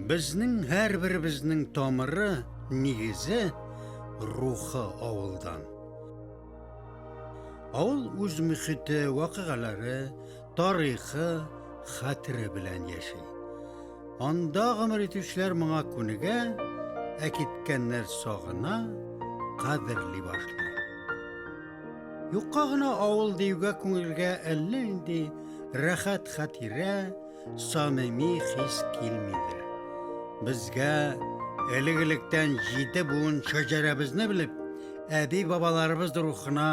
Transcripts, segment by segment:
Безнең һәрберебезнең тамыры, нигезе, рухы авылдан. Авыл үз мөхите, вакыйгалары, тарихы, хәтере белән яши. Анда гомер итүчеләр моңа күнегә, ә киткәннәр сагына, кадерли башлый. Юкка гына авыл диюгә күңелгә әллә нинди рәхәт хатирә, самими хис килмидер. Безгә элек-электән җиде буын шәҗәрәбезне белеп, әби-бабаларыбыз рухына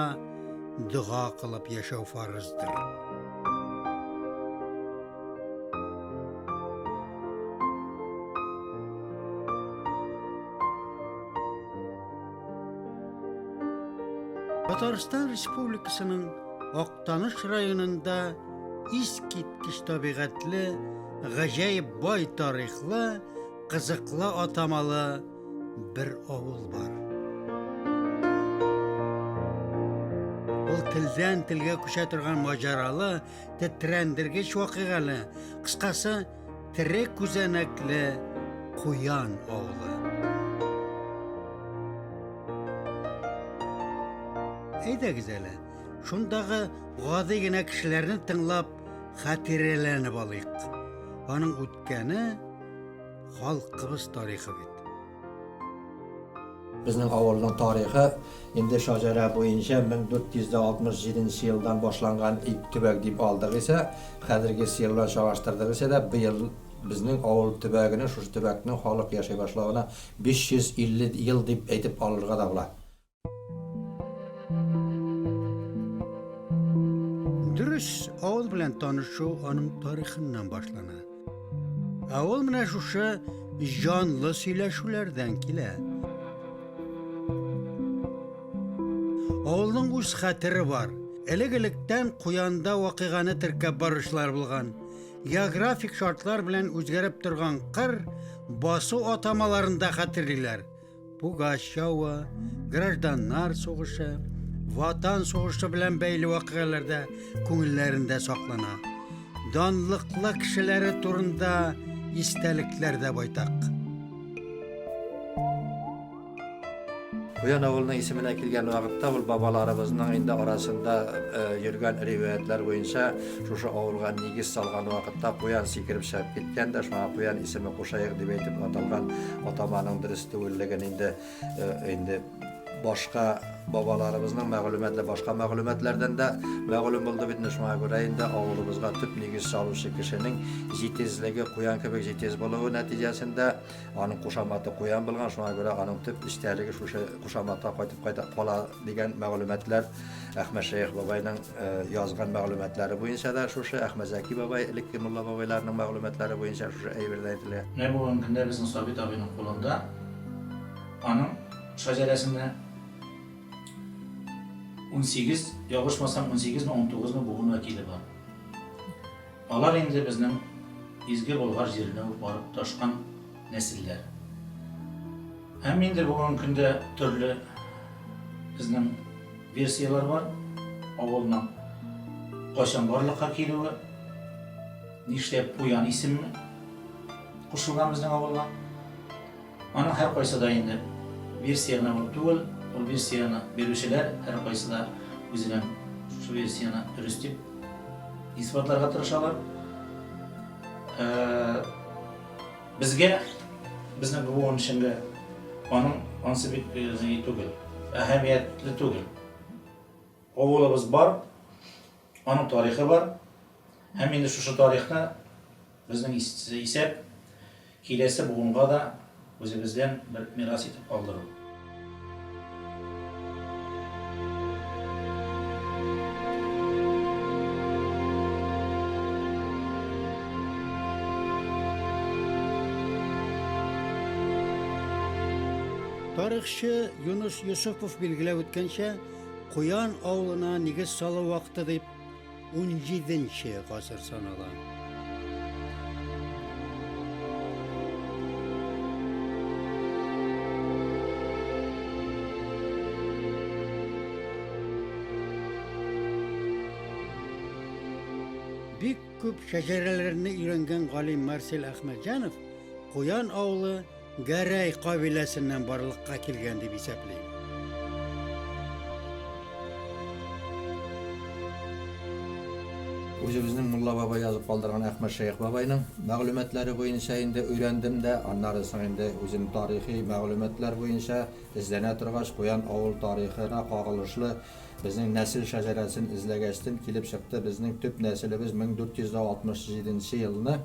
дога кылып яшәү фарыздыр. Татарстан Республикасының Актаныш районында искиткеч табигатьле, гаҗәеп бай тарихлы, кызыклы атамалы бер авыл бар. Ул телдән телгә күчә торган маҗаралы, тетрәндергеч вакыйгалы, кыскасы, тере күзәнәкле Куян авылы. Әйдәгез әле, шундагы гади генә кешеләрне тыңлап, хатирәләнеп алыйк. Аның үткәне халкыбыз тарихы бит. Безнең авылның тарихы инде шаҗәрә буенча 1467 нче елдан башланган ик төбәк дип алдык исә, хәзерге ел белән чагыштырдык исә дә, быел безнең авыл төбәгенең, шушы төбәкнең халык яши башлавына 550 ел дип әйтеп алырга да була. Дөрес, авыл белән танышу аның тарихыннан башлана. Ә ул менә шушы җанлы сөйләшүләрдән килә. Авылның үз хәтере бар. Элек-электән Куянда вакыйганы теркәп баручылар булган. Географик шартлар белән үзгәреп торган кыр, басу атамаларын да хәтерлиләр. Пугач явы, гражданнар сугышы, Ватан сугышы белән бәйле вакыйгалар да күңелләрендә саклана. Данлыклы кешеләре турында истәлекләр дә байтак. Куян авылының исеменә килгән вакытта ул бабаларыбызның инде арасында э, йөргән риваятьләр буенча шушы авылга нигез салган вакытта куян сикереп чыгып киткән дә, шуңа куян исеме кушаек дип әйтеп аталган атаманың дөрес түгеллеген инде э, инде башка бабаларыбызның мәгълүматлы башка мәгълүматлардан да мәгълүм булды бит шуңа күрә инде авылыбызга төп нигез салучы кешенең җитезлеге куян кебек җитез булуы нәтиҗәсендә Аның кушаматы Куян булган, шуңа күрә аның төп эчтәлеге шушы кушаматка кайтып кайта кала дигән мәгълүматлар Әхмәтшәех бабайның э, язган мәгълүматлары буенча да шушы Әхмәзәки бабай элекке мулла бабайларының мәгълүматлары буенча шушы әйбер дә әйтелә. Менә бүгенге көндә безнең Сабит абыйның кулында аның шәҗәрәсендә 18, ялгышмасам, 18-ме, 19-мы буын вәкиле бар. Алар инде безнең Изге Болгар җиренә үк барып тоташкан нәселләр. Һәм инде бүгенге көндә төрле безнең версияләр бар. Авылның кайчан барлыкка килүе, нишләп Куян исеме кушылган безнең авылга. Аның һәркайсы да инде версия генә булып түгел, ул версияне бирүчеләр һәркайсы да үзенең шушы версияне дөрес дип исбатларга тырышалар. Э, безгә, безнең буын өчен аның ансы бик э, түгел, әһәмиятле түгел. Авылыбыз бар, аның тарихы бар. Һәм инде шушы тарихны безнең исәп киләсе буынга да үзебездән бер мирас итеп калдыру. Тарихчы Юнус Йосыпов билгеләп үткәнчә, Куян авылына нигез салу вакыты дип унҗиденче гасыр санала. Бик күп шәҗәрәләрне өйрәнгән галим Марсель Әхмәтҗанов Куян авылы Гәрәй кабиләсеннән барлыкка килгән дип исәпли. Үзебезнең мулла бабай язып калдырган Әхмәтшәех бабайның мәгълүматлары буенча инде өйрәндем дә, аннары соң инде үзем тарихи мәгълүматлар буенча эзләнә торгач, Куян авыл тарихына кагылышлы безнең нәсел шәҗәрәсен эзләгәчтен килеп чыкты, безнең төп нәселебез 1467 нче елны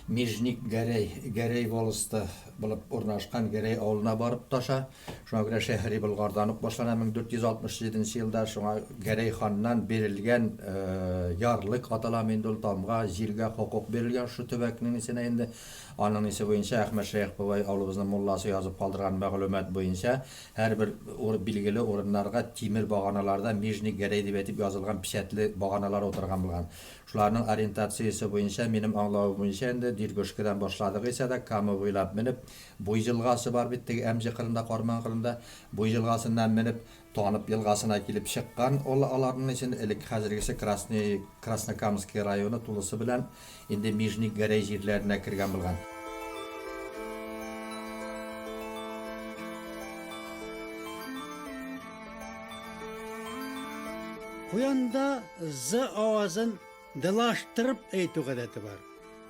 Нижник Гәрәй, Гәрәй волосты булып урнашкан Гәрәй авылына барып таша. Шуңа күрә Шәһри Болгардан ук башлана 1467 нче елда. Шуңа Гәрәй ханнан бирелгән ярлык аталамы инде ул тамга, җиргә хокук бирелгән шушы төбәкнең исенә инде. Аның исе буенча Әхмәтшәех бабай авылыбызның мулласы язып калдырган мәгълүмат буенча һәрбер билгеле урыннарга тимер баганаларда Нижник Гәрәй дип әйтеп язылган печәтле баганалар утырган булган. Шуларның ориентациясе буенча, минем аңлавым буенча инде, Диргушкадан башладык исә дә, Кама буйлап менеп, Буй елгасы бар бит теге Әмҗе кырында, Карман кырында, Буй елгасыннан менеп, Танып елгасына килеп чыккан ул аларның өчен элек хәзергесе Красный, Краснокамский районы тулысы белән инде Нижний Гәрәй җирләренә кергән булган. Куянда з авазын дылаштырып әйтү гадәте бар.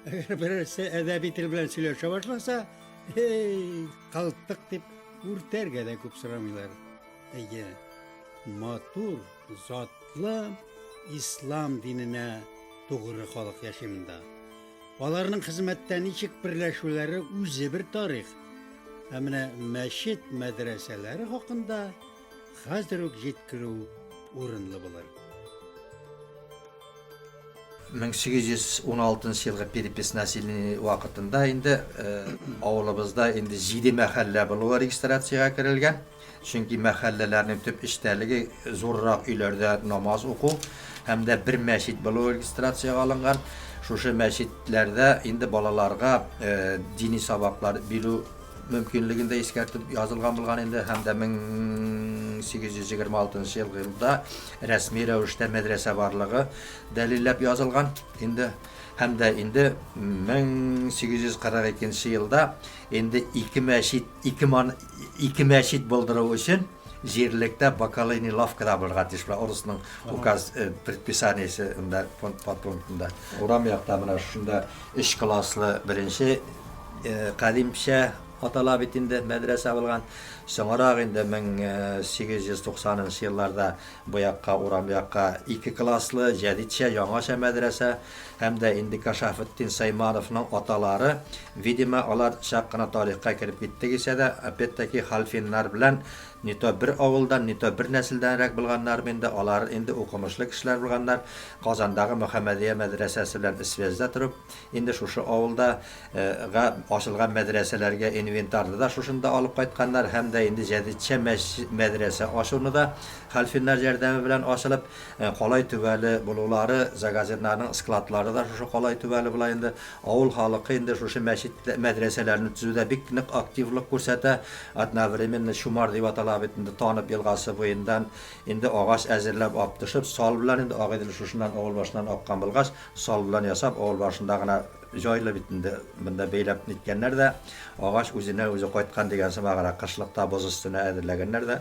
Әгәр берәрсе әдәби тел белән сөйләшә башласа, эй, калтык дип үртәргә дә күп сорамыйлар. Әйе, матур, затлы ислам диненә тугры халык яши монда. Аларның хезмәттә ничек берләшүләре үзе бер тарих. Ә менә мәчет, мәдрәсәләре хакында хәзер үк җиткерү урынлы булыр. 1816 елгы перепись населения вакытында инде авылыбызда инде җиде мәхәллә булуы регистрациягә керелгән. Чөнки мәхәлләләрнең төп эчтәлеге зуррак өйләрдә намаз уку һәм дә бер мәчет булуы регистрациягә алынган. Шушы мәчетләрдә инде балаларга дини сабаклар бирү мөмкинлеген дә искәртеп язылган булган инде һәм дә 1826 елда рәсми рәвештә мәдрәсә барлыгы дәлилләп язылган инде һәм дә инде 1842 елда инде ике мәчет ике ман ике мәчет булдыру өчен җирлектә бакалейный лавка да булырга тиеш була урысның указ э, предписаниесендә подпунктында урам якта менә шушында өч класслы беренче э, кадимчә атала бит инде мәдрәсә булган. Соңрак инде 1890 елларда бу якка, урам якка ике класслы җәдидчә, яңача мәдрәсә һәм дә инде Кашафетдин Саймановның аталары, видимо, алар чак кына тарихка кереп киттек исә дә, опять-таки Хальфиннар белән не то бер авылдан, не то бер нәселдәнрәк булганнармы инде, алар инде укымышлы кешеләр булганнар, Казандагы Мөхәммәдия мәдрәсәсе белән связьда торып, инде шушы авылда га ачылган мәдрәсәләргә инвентарьны да шушында алып кайтканнар һәм дә инде җәдидчә мәдрәсә ачуны да хәлфиннар ярдәме белән ачылып, калай түбәле булулары, загазиннарның складлары да шушы калай түбәле була инде. Авыл халкы инде шушы мәчет, мәдрәсәләрне төзүдә бик нык активлык күрсәтә. Одновременно Чумар дип атала бит инде Танып елгасы буендан инде агач әзерләп аптышып, сал белән инде Агыйдел шушыннан авыл башыннан аккан булгач, сал белән ясап, авыл башында гына җайлы бит инде монда бәйләп ниткәннәр дә, агач үзеннән-үзе кайткан дигән сымаграк кышлыкта боз өстенә әзерләгәннәр дә.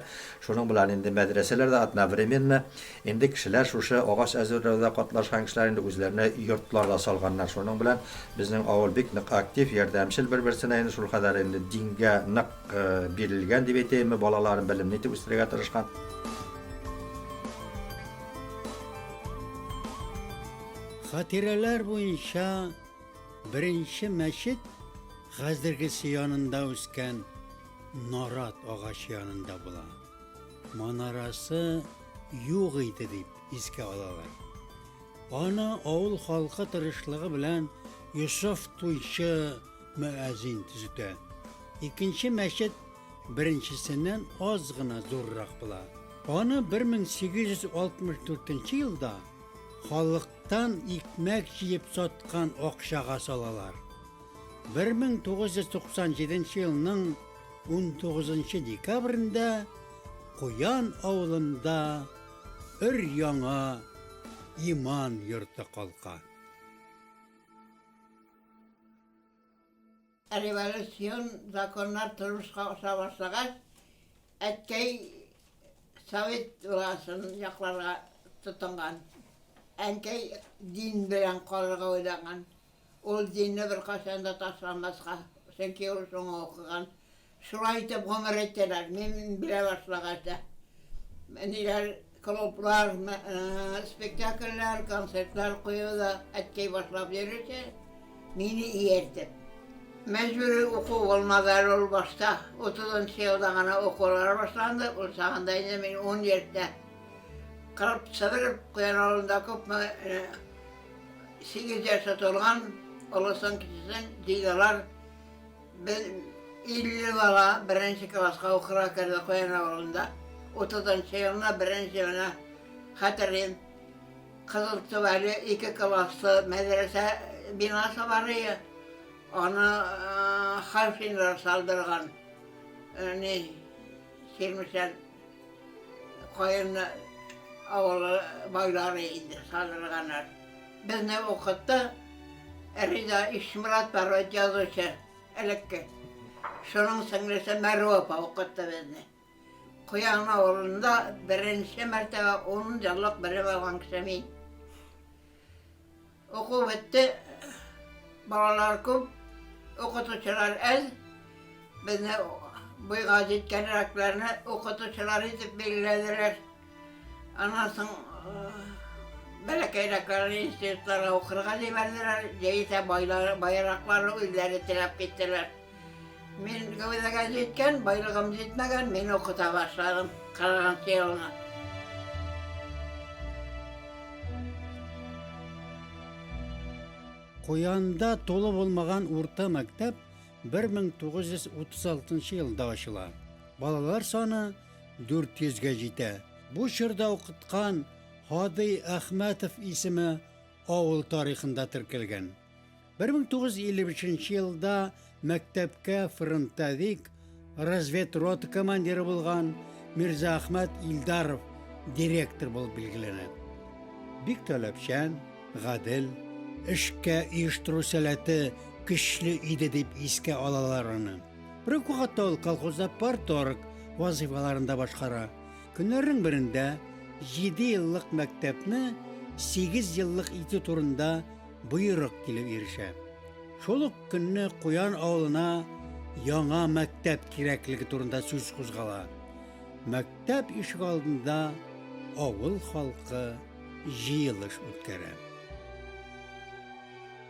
Шуның белән инде мәдрәсәләр дә одновременно инде кешеләр шушы агач әзерләүдә катнашкан кешеләр инде үзләренә йортлар да салганнар. Шуның белән безнең авыл бик нык актив, ярдәмчел бер-берсенә инде шулкадәр инде дингә нык бирелгән дип әйтәемме, балаларын белемле итеп үстерергә тырышкан. Хатирәләр буенча беренче мәчет хәзергесе янында үскән нарат агачы янында була. Манарасы юк иде дип искә алалар. Аны авыл халкы тырышлыгы белән Йосыф туйчы мөәзин төзетә. Икенче мәчет беренчесеннән аз гына зуррак була. Аны 1864 елда халыктан икмәк җыеп саткан акчага салалар. 1997 елның 19 декабрендә Куян авылында өр-яңа иман йорты калка. Революцион законнар тормышка аша башлагач, әткәй совет властен якларга тотынган. Әнкәй дин белән калырга уйлаган. Ул динне беркайчан да ташламаска, чөнки ул шуңа укыган. Шулай итеп гомер иттеләр, мин белә башлагач та. Ниләр, клублар, спектакльләр, концертлар куюда әткәй башлап йөрүче, мине ияртеп. Мәҗбүри уку булмады әле ул башта. 30 нчы елда гына укулар башланды, ул чагында инде мин 10 яшьтә. Кырып, сыдырып, Куян авылында күпме 8 яше тулган, олысын, кечесен җыйдылар. Без 50 бала беренче класска укырга керде Куян авылында. 30 нчы елны беренче менә хәтерлим. Кызыл түбәле ике класслы мәдрәсә бинасы бар иде. Аны Харфинлар салдырган. Ни Чирмешән Каенлы авылы байлары инде салдырганнар. Безне укытты Риза Ишморат бар бит язучы, элекке. Шуның сеңлесе Мәрүә апа укытты безне. Куян авылында беренче мәртәбә ун еллык белем алган кеше мин. Уку бетте, балалар күп, укытучылар әз. Безне буйга җиткәнрәкләрне укытучылар итеп билгеләделәр. Аннан соң бәләкәйрәкләрне институтларга укырга җибәрделәр, яисә байлар, байракларны үзләре теләп киттеләр. Мин гәүдәгә җиткән, байлыгым җитмәгән, мин укыта башладым 40 елны. Куянда тулы булмаган урта мәктәп 1936 елда ачыла. Балалар саны 400 гә җитә. Бу чорда укыткан Һади Әхмәтов исеме авыл тарихында теркәлгән. 1953 елда мәктәпкә фронтовик, разведрота командиры булган Мирзаәхмәт Илдаров директор булып билгеләнә. Бик таләпчән, гадел, эшкә оештыру сәләте көчле иде дип искә алалар аны. Бер үк вакытта ул колхозда парторг вазыйфаларын да башкара. Көннәрнең берендә 7 еллык мәктәпне 8 еллык итү турында боерык килеп ирешә. Шул ук көнне Куян авылына яңа мәктәп кирәклеге турында сүз кузгала. Мәктәп ишек алдында авыл халкы җыелыш үткәрә.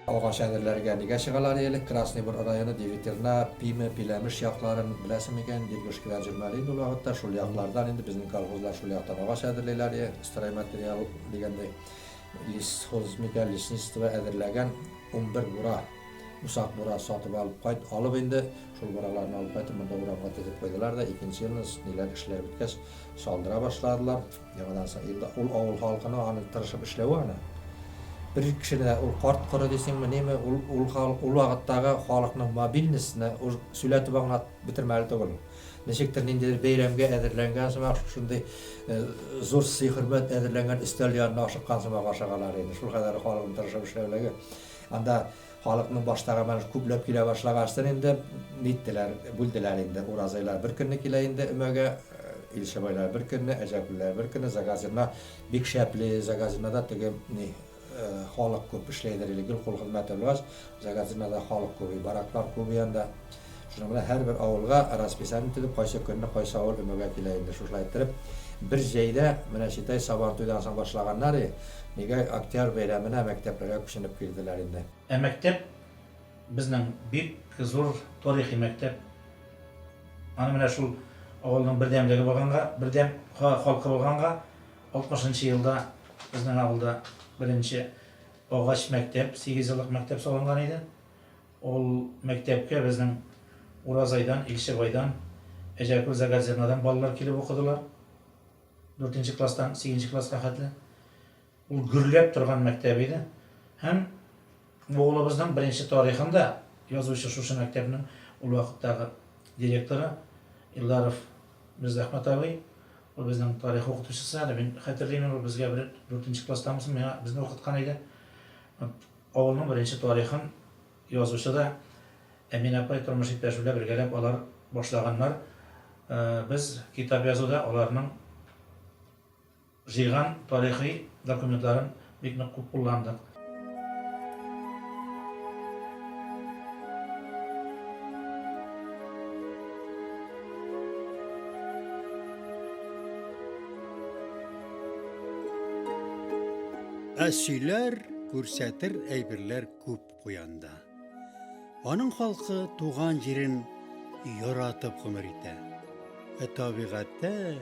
Агач әзерләргә нигә чыгалар элек? Красный Бор районы, Девятерна, Пиме, Пиләмеш якларын беләсең микән? Дергушкидан җөрмәле инде ул вакытта. Шул яклардан инде безнең колхозлар шул яктан агач әзерлиләр, стройматериал дигәндәй. Лесхоз микән, лесничество әзерләгән 11 бура, усак бура сатып алып кайт, алып инде, шул бураларны алып кайтып, монда урамга тезеп куйдылар да, икенче елны ниләр эшләр беткәч, салдыра башладылар. Яңадан соң елда ул авыл халкына аны тырышып эшләве аны. Бер кешене дә ул карт коры дисеңме, неме, ул ул ул вакыттагы халыкның мобильностьны сөйләтеп аңлатып бетермәле түгел. Ничектер ниндидер бәйрәмгә әзерләнгән сымак, шушындый зур сый-хөрмәт әзерләнгән өстәл янына ашыккан сымак ашагалар инде. Шул кадәр халыкның тырышып эшләүлеге. Анда халыкның баштагы менә күпләп килә башлагачтын инде ниттеләр, бүлделәр инде. Уразайлар бер көнне килә инде өмәгә, Илчебайлар бер көнне, Әҗәкүлләр бер көнне, Загазирна бик шәпле, Загазирнада теге ни халык күп эшләйдер или гел кул хезмәте булгач, Загазинада халык күп, бараклар күп янда. Шуның белән һәрбер авылга расписание төзеп, кайсы көнне кайсы авыл өмәгә килә инде. Шушылай иттереп, бер җәйдә, менә считай, Сабантуйдан соң башлаганнар, нигә Октябрь бәйрәменә мәктәпләргә күченеп килделәр инде. Ә мәктәп безнең бик зур тарихи мәктәп. Аны менә шул авылның бердәмлеге булганга, бердәм халкы булганга, 60 нчы елда безнең авылда беренче агач мәктәп, сигезьеллык мәктәп салынган иде. Ул мәктәпкә безнең Уразайдан, Илчебайдан, Әҗәкүл Загадзернадан балалар килеп укыдылар. Дүртенче класстан сигезенче класска хәтле. Ул гөрләп торган мәктәп иде. Һәм авылыбызның беренче тарихында язучы шушы мәктәпнең ул вакыттагы директоры Илдаров Мирзәхмәт абый. Ул безнең тарих укытучысы әле, мин хәтерлимен, ул безгә бер дүртенче класстамы соң миңа безне укыткан иде. Авылның беренче тарихын язучы да Әминә апай тормыш иптәше белән бергәләп алар башлаганнар. Без китап язуда аларның җыйган тарихи документларын бик нык күп кулландык. Ә сөйләр, күрсәтер әйберләр күп Куянда. Аның халкы туган җирен яратып гомер итә. Ә табигате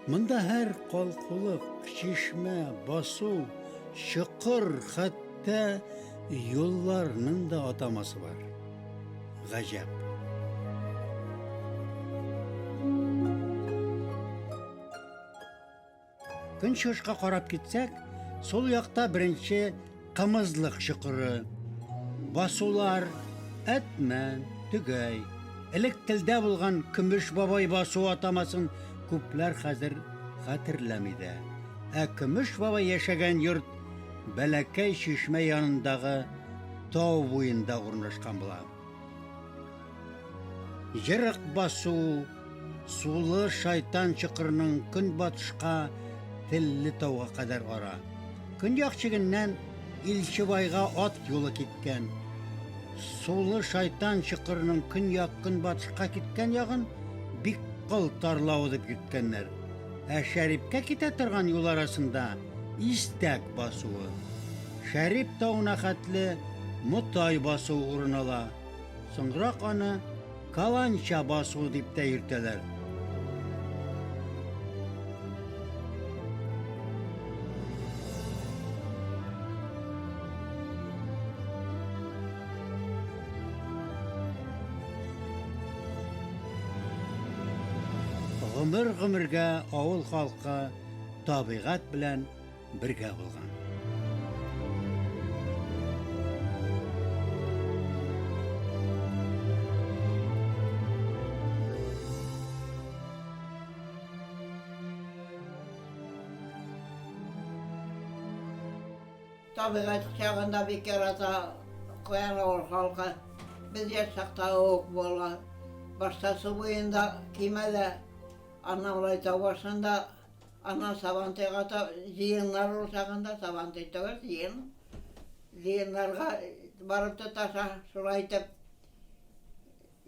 монда һәр калкулык, чишмә, басу, чокыр, хәтта юлларның да атамасы бар. Гаҗәп. Көнчыгышка карап китсәк, сул якта беренче кымызлык чокыры. Басулар, Әтмән, Төгәй. Элек телдә булган Көмеш бабай басуы атамасын күпләр хәзер хәтерләми дә. Ә Көмеш бабай яшәгән йорт Бәләкәй чишмә янындагы тау буенда урнашкан була. Ерык басу, сулы шайтан чокырының көнбатышка Телле тауга кадәр ара. Көньяк чигеннән Илчебайга ат юлы киткән. Сулы шайтан чокырының көньяк-көнбатышка киткән ягын Биккол тарлавы дип йөрткәннәр. Ә Шәрипкә китә торган юл арасында Истәк басуы. Шәрип тавына хәтле Мотай басуы урын ала. Соңрак аны Каланча басуы дип тә йөртәләр. Гомер-гомергә авыл халкы табигать белән бергә булган. Табигать кочагында бик ярата Куян авыл халкы. Без яшь чакта ук булган. Башта су буенда, көймәдә, аннан болай тау башында Аннан Сабантуйга та җыеннар ул чагында, Сабантуй түгел, җыен. Җыеннарга барып тоташа, шулай итеп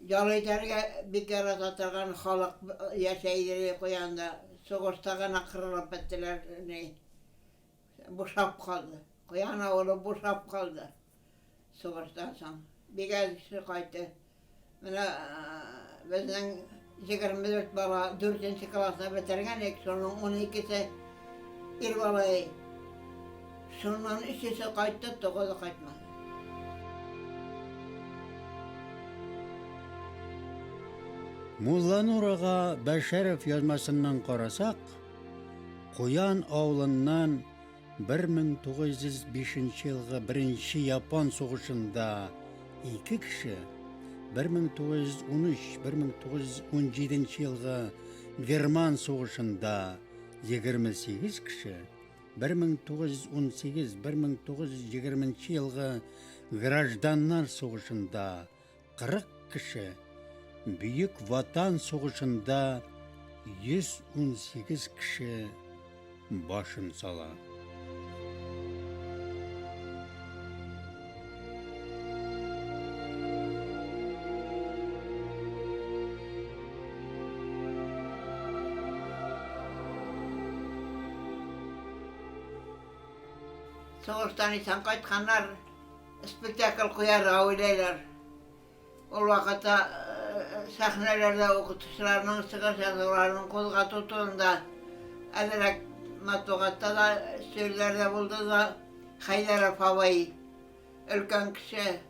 ял итәргә бик ярата торган халык яшәй иде Куянда. Сугышта гына кырылып беттеләр, ни, бушап калды. Куян авылы бушап калды сугыштан соң. Бик әз кеше кайтты. Менә безнең 24 бала 4 классны бетергән идек, шуның 12-се ир бала. Шуннан өчесе кайтты, тугызы кайтмады. Мулланур ага Бәшәров язмасыннан карасак, Куян авылыннан 1905 елгы Беренче Япон сугышында ике кеше, 1913-1917 елгы Герман сугышында 28 кеше, 1918-1920 елгы Гражданнар сугышында 40 кеше, Бөек Ватан сугышында 118 кеше башын сала. Сугыштан исән кайтканнар Спектакль куярга уйлыйлар. Ул вакытта сәхнәләрдә укытучыларның чыгыш ясауларын кузгату турында әзрәк матбугатта да сүзләр дә булды да, Хәйдәров абый, өлкән кеше,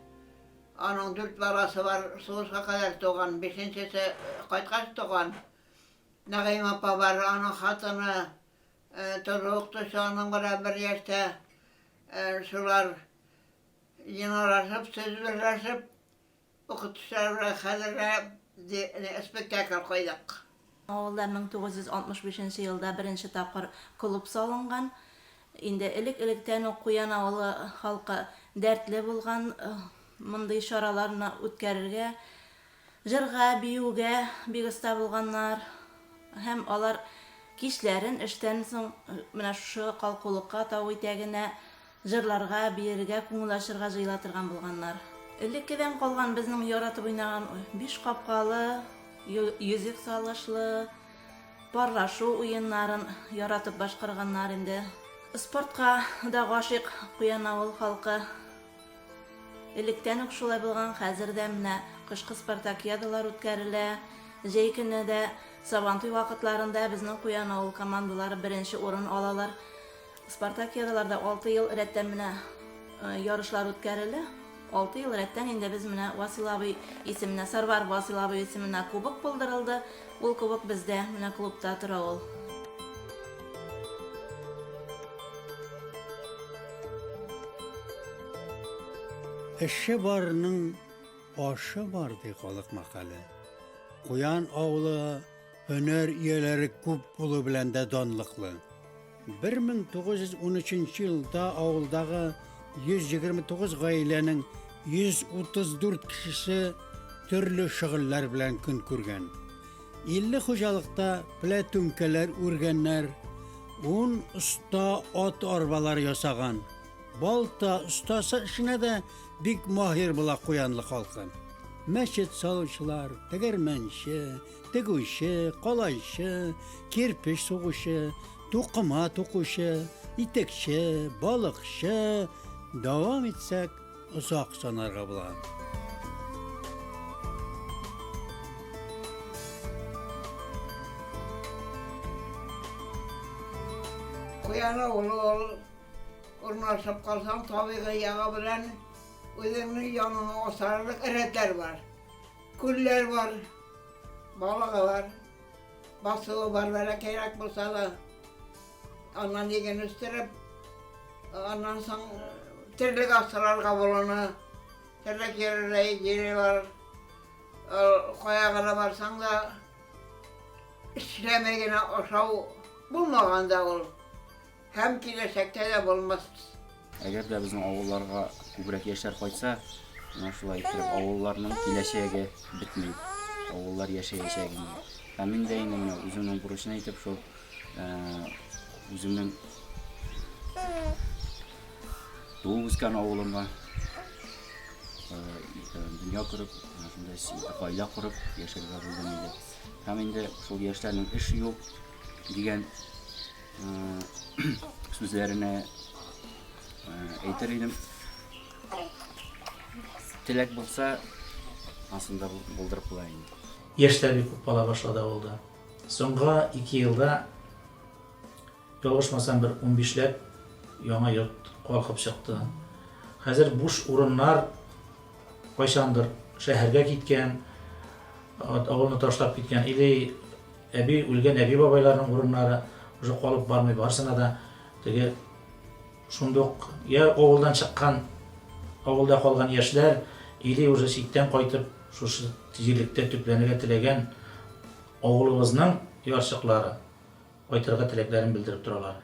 аның дүрт баласы бар, сугышка кадәр туган, бишенчесе кайткач туган. Нәгыймә апа бар, аның хатыны, тоже укытучы, аның белән бер яшьтә. Шулар җыйналашып, сүз берләшеп, укытучылар белән хәзерләп спектакль куйдык. Авылда 1965 нче елда беренче тапкыр клуб салынган. Инде элек-электән үк Куян авылы халкы дәртле булган. мондый чараларны үткәрергә, җырга, биюгә бик оста булганнар. Һәм алар кичләрен эштән соң менә шушы калкулыкка, тау итәгенә җырларга, биергә, күңел ачырга җыела торган булганнар. Элеккедән калган безнең яратып уйнаган биш капкалы, йөзек салышлы, парлашу уеннарын яратып башкарганнар инде. Спортка да гашыйк Куянавыл халкы. Электән үк шулай булган, хәзер дә менә кышкы спартакиадалар үткәрелә. Җәй көне дә Сабантуй вакытларында безнең Куянавыл командалары беренче урын алалар. Спартакиадаларда 6 ел рәттән менә ярышлар үткәрелә. 6 ел рәттән инде без менә Васил абый исеменә, Сарвар Васил абый исеменә кубок булдырылды. Ул кубок бездә, менә клубта тора ул. Эше барның ашы бар, ди халык мәкале. Куян авылы һөнәр ияләре күп булу белән дә данлыклы. 1913 елда авылдагы 129 гаиләнең 134 кешесе төрле шөгыльләр белән көн күргән. 50 хуҗалыкта пләтүнкәләр үргәннәр, 10 оста ат арбалар ясаган. Балта остасы эшенә дә бик маһир була Куянлы халкы. Мәчет салучылар, тегермәнче, тегүче, калайчы, кирпеч сугучы, тукыма тукучы, итекче, балыкчы, дәвам итсәк, озак санарга була. Куян авылы ул урнашып калсаң, табигый ягы белән үзеңнең яныңа асарлык рәтләр бар. Күлләр бар, балыгы бар, басуы бар, бәләкәйрәк булса да, аннан иген үстереп, аннан соң терлек асрарга болыны, терлек йөрердәй җире бар. Кая гына барсаң да, эшләмәй генә ашау булмаган да ул. Һәм киләчәктә дә булмас. Әгәр дә безнең авылларга күбрәк яшьләр кайтса, менә шулай иттереп авылларның киләчәге бетми. Авыллар яшәячәк инде. Һәм мин дә инде менә үземнең бурычны әйтеп шул үземнең туып үскән авылымга дөнья корып, шунда гаилә корып яшәргә булдым инде. Һәм инде шул яшьләрнең эш юк дигән сүзләренә әйтер идем. Теләк булса, асын да булдырып була инде. Яшьләр бик күп кала башлады авылда. Соңгы 2 елда ялгышмасам бер 15ләп яңа йорт калкып чыкты. Хәзер буш урыннар кайчандыр шәһәргә киткән, авылны ташлап киткән или Әби, үлгән әби-бабайларның урыннары уже калып бармый барысына да теге шундук я авылдан чыккан, авылда калган яшьләр или уже читтән кайтып шушы җирлектә төпләнергә теләгән авылыбызның ярчыклары кайтырга теләкләрен белдереп торалар.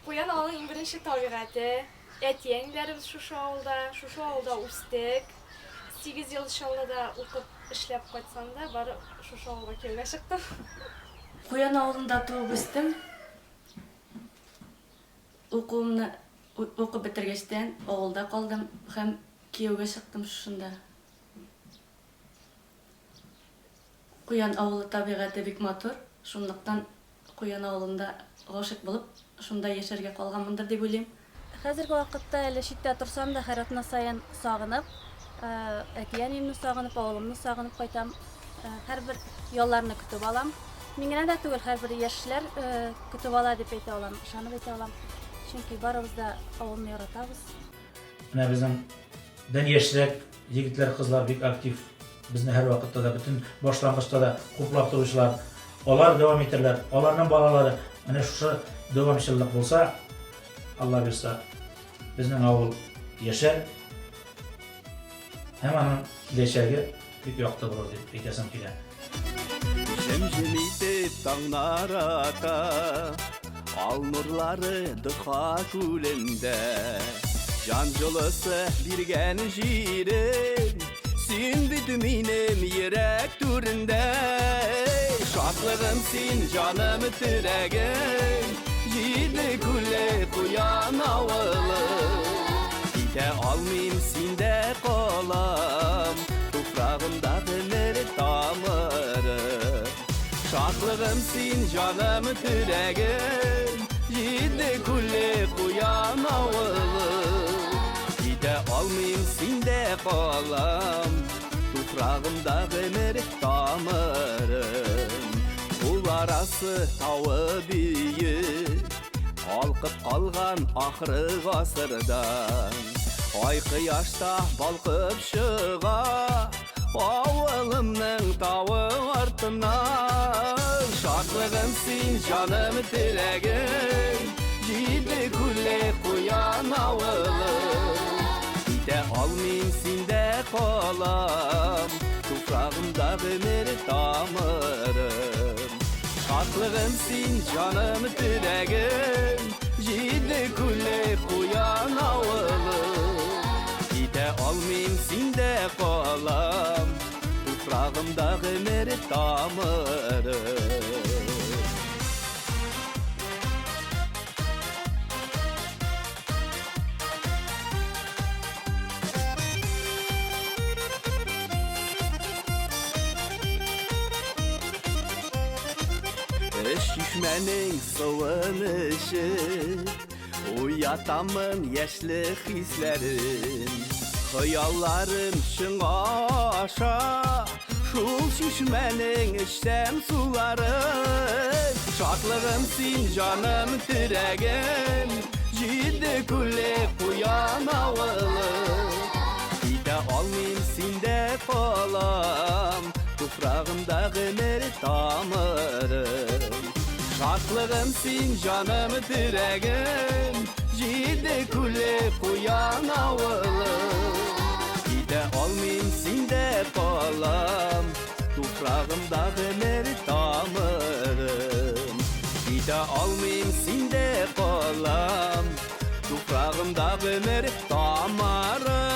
Куян авылының иң беренче табигате, әти-әниләребез шушы авылда, шушы авылда үстек. 8 ел Чаллыда укып, эшләп кайтсам да, бары шушы авылга кияүгә чыктым. Куян авылында туып үстем. Укуымны укып бетергәчтән авылда калдым һәм кияүгә чыктым шушында. Куян авылы табигате бик матур, шунлыктан Куян авылында гашыйк булып, шунда яшәргә калганмындыр дип уйлыйм. Хәзерге вакытта әле читтә торсам да, һәр атна саен сагынып, әти-әниемне сагынып, авылымны сагынып кайтам. Һәрбер ялларны көтеп алам. Мин генә дә түгел, һәрбер яшьләр көтеп ала дип әйтә алам, ышанып әйтә алам. Чөнки барыбыз да авылны яратабыз. Менә безнең дән яшьрәк егетләр, кызлар бик актив. Безне һәрвакытта да, бөтен башлангычта да хуплап торучылар. Алар дәвам итәрләр, аларның балалары. Менә шушы дәвамчыллык булса, Алла бирса, безнең авыл яшәр һәм аның киләчәге бик якты булыр дип әйтәсем килә. Җем-җем итеп таңнар ата, Ал нурлары Дыха күлендә. Җан җылысы биргән җирем, Син бит минем йөрәк түрендә. Шатлыгым син, җаным терәгем, Җиде күле Куян авылы. Китә алмыйм, синдә калам, Туфрагымда гомер тамыры. Шатлыгым син, җаным терәгем, Җиде күле Куян авылы. Китә алмыйм, синдә калам, Туфрагымда гомер тамырым. Кул арасы тавы биек, Калкып калган ахры гасырдан. Ай кояшта балкып чыга, Авылымның тавы артыннан. Шатлыгым син, җаным теләгем, Җиде күлле Куян авылы. Китә алмыйм, синдә калам, Туфрагымда гомер тамырым. Шатлыгым син, җаным терәгем, Җиде күлле Куян авылы. Китә алмыйм, синдә калам, Туфрагымда гомер тамырым. Чишмәнең суын эчеп, Уятамын яшьлек хисләрен. Хыялларым чынга аша, Шул чишмәнең эчсәм суларын. Шатлыгым син, җаным терәгем, Җиде күлле Куян авылы. Китә алмыйм, синдә калам, Туфрагымда гомер тамырым. Шатлыгым син, җаным терәгем, Җиде күлле Куян авылы. Китә алмыйм, синдә калам, Туфрагымда гомер тамырым. Китә алмыйм, синдә калам, Туфрагымда гомер тамырым.